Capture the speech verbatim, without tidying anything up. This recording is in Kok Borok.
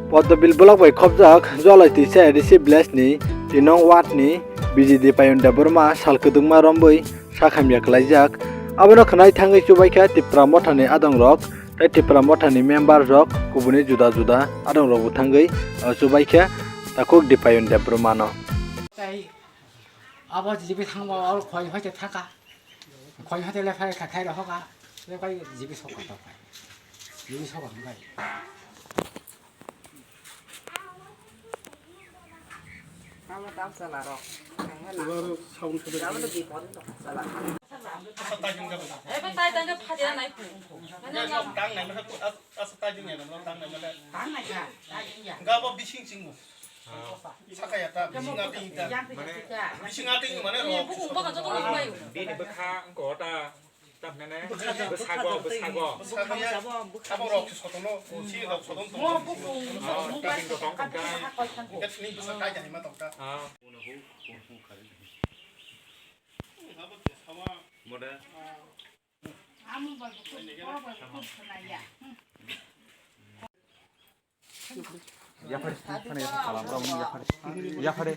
Poddobil block bai khopjak Jolai Twisa A D C village ni tinong ward ni B J D Payun Debbarma sal kwdwkma rombwi sakhamya kwlaijak. Abono khwnai thangwi chubaikha Tipra Motha ni adongrok tei Tipra Motha ni member rok kubuni juda juda adongrok bo thangwi, uh, chubaikha takhuk Dipayun Debbarma no. Abo jibi thangbo oro khoi hoite thaka. Khoi hoite le phai kha khai rohoka. Le kai jibi soka to kai. Jibi soka kai. Abo tau sala ro. Abo lo bipot to sala. Ebe tai tangke phadia nai phu. Tang nai ma, asa tai jing ya, tang nai ma. Tang nai ka, tai jing ya. Gabo bising chingmo. Sakaya ta, bising ati ta. Mane bising ati mane ro. Bini bwkha wngkha ta. Tamnene bwsago, bwsago. Bwsago ya. Abo rok sotono, si rok sotono. Mo bukung, mo bukung. Gatni bwsa kai jani ma tongka. Ah. Mode. Yaphare, yaphare, yaphare.